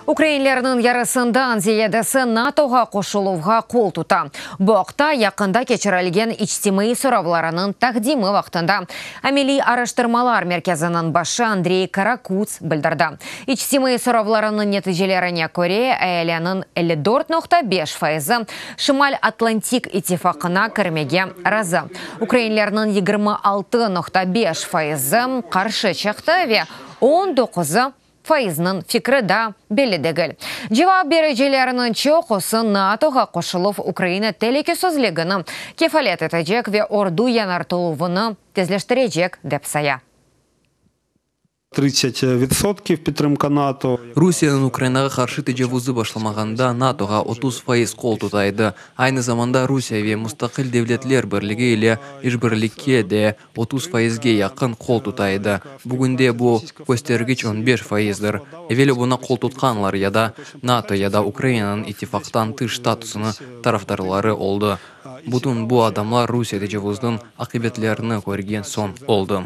Ukrainlerniñ yarısından ziyadesi NATOğa qoşuluvğa qol tuta. Bu aqta yaqında keçirilgen içtimaiy soravlarınıñ taqdimi vaqtında Ameliy araştırmalar merkeziniñ başı Andrey Karakuts bildirdi. İçtimaiy soravlarınıñ neticelerine köre, ealeniñ 54,5 fayızı Şimal Atlantik ittifaqına kirmege razı. Ukrainlerniñ 26,5 fayızı qarşı çıqtı ve 19 fayıznıñ fikri daa belli degil. Cevap bericilerniñ çoqusı NATOğa qoşuluv Ukraina telükesizligini kefalet etecek ve ordu yañartıluvını tezleştirecek, dep saya. 30% підтримка НАТО. Rusiyeniñ Ukrainağa qarşı tecavuzı başlamağanda NATOğa 30% qol tuta edi. Aynı zamanda Rusiye ve Mustaqil Devletler Birligi ile işbirlikke de 30 faizge yaqın qol tuta edi. Bugünde bu köstergiç 15 faizdir. Evel buña qol tutqanlar ya da NATO, ya da Ukrainanıñ ittifaqtan tış statusınıñ tarafdarları oldı. Bütün bu adamlar Rusiye tecavuzınıñ aqibetlerini körgen soñ oldı.